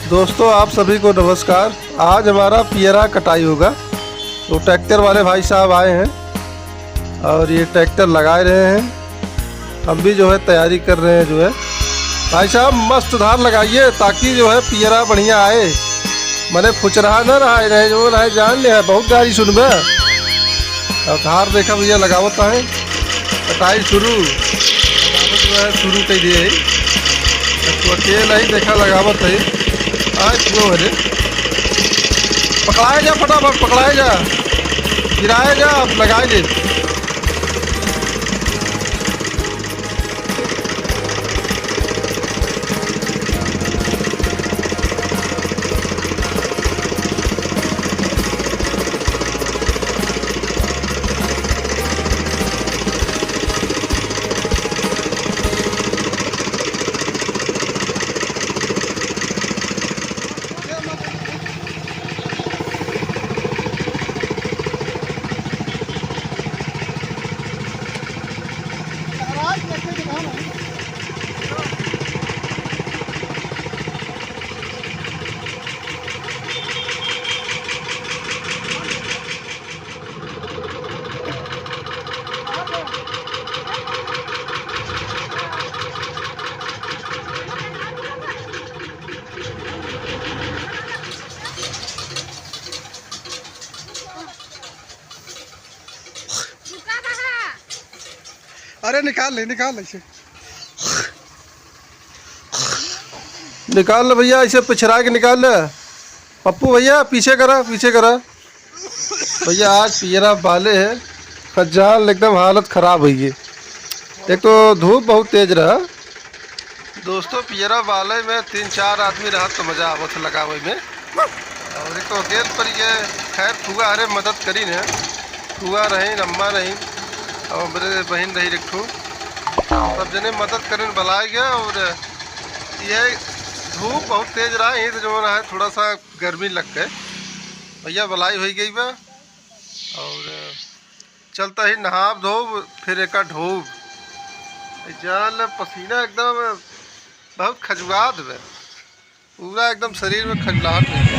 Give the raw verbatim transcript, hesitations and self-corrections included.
दोस्तों, आप सभी को नमस्कार। आज हमारा पियरा कटाई होगा, तो ट्रैक्टर वाले भाई साहब आए हैं और ये ट्रैक्टर लगा रहे हैं। हम भी जो है तैयारी कर रहे हैं जो है। भाई साहब, मस्त धार लगाइए ताकि जो है पियरा बढ़िया आए, मने फुचरहा न रहा है, नहीं जो रहा है जान ले है, बहुत गारी सुनबे। अब धार देखा भैया लगावत है, कटाई शुरू, लगावत जो है शुरू कर दिए है। अब तो अकेला ही देखा लगावत है। आए क्यों है रे? पकड़ाए जा फटाफट, पकड़ाए जा, गिराए जा, अब लगाए दे। अरे निकाल ले, निकाल ले इसे। निकाल ले भैया, इसे पिछड़ा के निकाल ले। पप्पू भैया, पीछे करा, पीछे करा। भैया, आज पियरा बाले है, जान एकदम हालत खराब होइ गई। एक तो धूप बहुत तेज रहा। दोस्तों, पियरा बाले में तीन चार आदमी रहत तो मजा आवत है लगावे में। और एक तो अकेल पर ये खैर फुआ हरे मदद करी ने, फुआ रही, अम्मा रही और हमरे बहिन रही एक ठो। सब जने मदद करें बलाए गया। और ये धूप बहुत तेज रहा, ये तो जो रहा है थोड़ा सा गर्मी लग गए। भैया बलाई होइ गई बा और चलता ही नहाब धोब, फिर एका ढोब। जान ले पसीना एकदम बहुत खजुआत बा, पूरा एकदम शरीर में खजुलाहट हो गया।